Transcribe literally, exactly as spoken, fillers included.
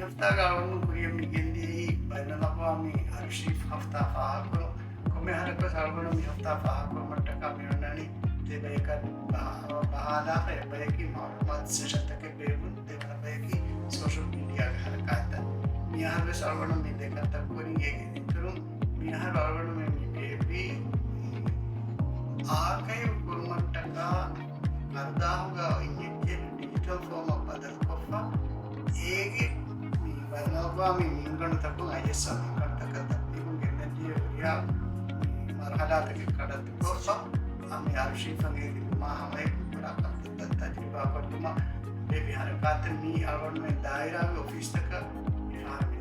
ހަފްތާގަ އަޅުގަނޑު ކުރިއަށް މި ގެންދިޔައީ ބައިނަލްއަޤްވާމީ އަރުޝީފް ހަފްތާ ފާހަގަކުރުން. ކޮންމެ އަހަރަކުވެސް އަޅުގަނޑު މި ހަފްތާ ފާހަގަކުރުމަށްޓަކާ މި އޮންނަނީ ދެބަޔަކަށް ބަހާ-، ބަހާލާފަ. އެއްބަޔަކީ މަޢުލޫމާތު ސެޝަންތަކެއް ބޭއްވުން، ދެވަނަ ބަޔަކީ ސޯޝަލް މީޑިއާގެ ހަރަކާތްތައް. މި އަހަރުވެސް އަޅުގަނޑު މި ދެކަންތައް ކުރިން. އޭގެ އިތުރުން މި އަހަރު އަޅުގަނޑު މި ބޭއްވީ އާކައިވް ކުރުމަށްޓަކާ ކަރުދާހުގަ އިން އެއްޗެއް ޑިޖިޓަލް ފޯމަށް ބަދަލުކޮށްފަ، އޭގެ މި ބައިނަލްއަޤްވާމީ މިންގަނޑުތަކުން، އައިއެސްއޯ މިންގަނޑުތަކަށް ތަބްލީޣު ގެންނަންޖެހޭ ހުރިހާ މަރުހަލާތަކެއް ކަޑައްތުކޮށްފަ، އަ، މި އަރުޝީފަށް އެދި މާ ހަމައެކު ކުރާ ކަންތައްތައް ތަޖުރިބާކޮށްދިނުމަށް ބޭއްވި ހަރަކާތެއް. މީ އަޅުގަނޑުމެން ދާއިރާގެ އޮފީސްތަކަށް މި ފަހަރު